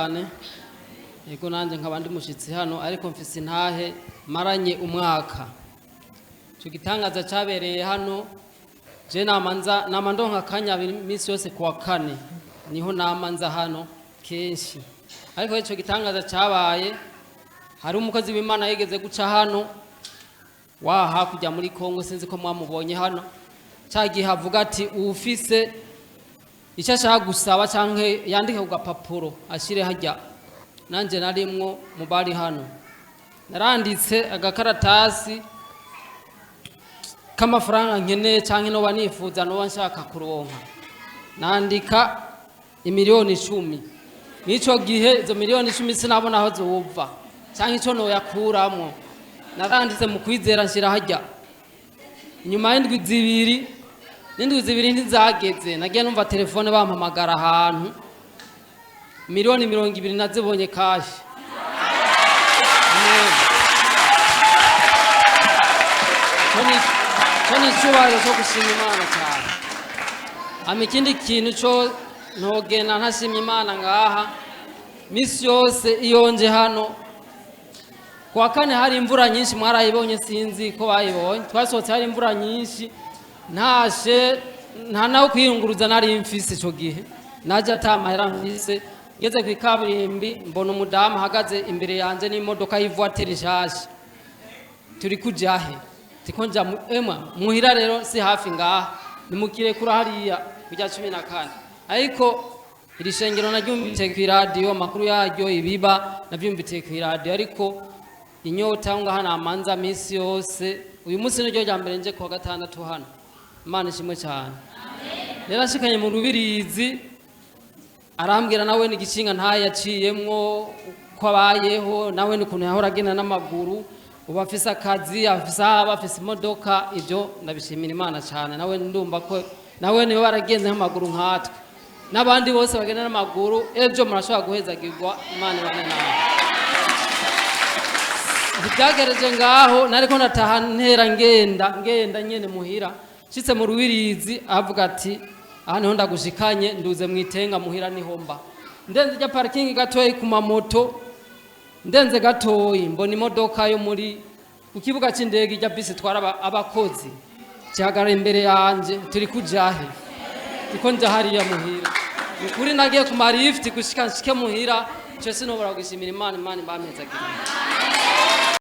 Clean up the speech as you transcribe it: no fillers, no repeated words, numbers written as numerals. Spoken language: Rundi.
cyane. Yego, nanjye nkaba ndi mushyitsi hano, ariko mfise intahe maranye umwaka. Icyo gitangaza cyabereye hano, je namanza nama ndonka akanya iminsi yose kuwa kane, niho namanza hano kenshi. Ariko icyo gitangaza cyabaye, hari umukozi w'Imana yigeze guca hano wa hakurya muri Kongo, sinzi ko mwamubonye hano cya gihe, avuga ati uwufise icyo ashaka gusaba cyangwa yandike ku gapapuro ashyire hajya. Nanjye narimwo mu bari hano, naranditse agakaratasi k'amafaranga nkeneye cyangwa noba nifuza, noba nshaka kuronka, nandika imiliyoni 10. N'icyo gihe izo miliyoni 10 sinabona aho ziwuva cyangwa icyo noyakuramwo. Naranditse mu kwizera, nshyira hajya. Inyuma y'indwi 2, n'indwi 2 ntizageze, nagiye numva telefone bampamagara ahantu, miliyoni 20 nazibonye cash. Amen. Ico ni icyubahiro cyo gushima Imana cyane. Hama ikindi kintu cyo ntogenda ntashimye Imana ngaha, misi yose iyo nje hano kuwa kane hari imvura nyinshi, mwarayibonye, sinzi ko bayibonye. Twasohotse hari imvura nyinshi, ntashe nta naho kwiyunguruza nari mfise. Icyo gihe naje ata mahera mfise, ngeze ku ikaburimbi mbona umudamu ahagaze imbere yanjye n'imodoka y'ivuwatiri nshasha. Turi kujahe? Tiko nja emwa muhira. Rero si hafi ngaha, nimukire kuri hariya kujya 14. Ariko iri shengero naryumvise ku iradiyo, amakuru yaryo ibiba nabyumvise ku iradiyo, ariko inyota ngaha namanza minsi yose. Uyu munsi niryo rya mbere nje kuwa gatandatu hano. Imana ishimwe cyane. Rero ashikanye mu Rubirizi, arambwira nawe n'igicinga ntayaciyemwo, uko abayeho, nawe n'ukuntu yahora agenda n'amaguru, ubu afise akazi, afise aho aba, afise imodoka. Ibyo ndabishimira Imana cyane. Nawe ndumva ko nawe niwe baragenze nk'amaguru nkatwe n'abandi bose bagenda n'amaguru, ejo murashobora guhezagirwa. Imana ibane nawe. Ntibyagereje ngaho, nariko ndataha ntera ngenda ngenda nyene muhira, nshitse mu Rubirizi avuga ati aha niho ndagushikanye, nduze mu itenga muhira niho mba. Ndenze ijya parikingi gatoyi ku mamoto, ndenze gatoyi mbona imodoka yo muri ku kibuga c'indege, ijya bisi itwara abakozi, gihagarara imbere yanje. Turi kujahe? Tiko nja hariya muhira. Ukuri nagiye ku marifuti gushika nshike muhira. Ico sinobora gushimira Imana. Imana ibampezagirire.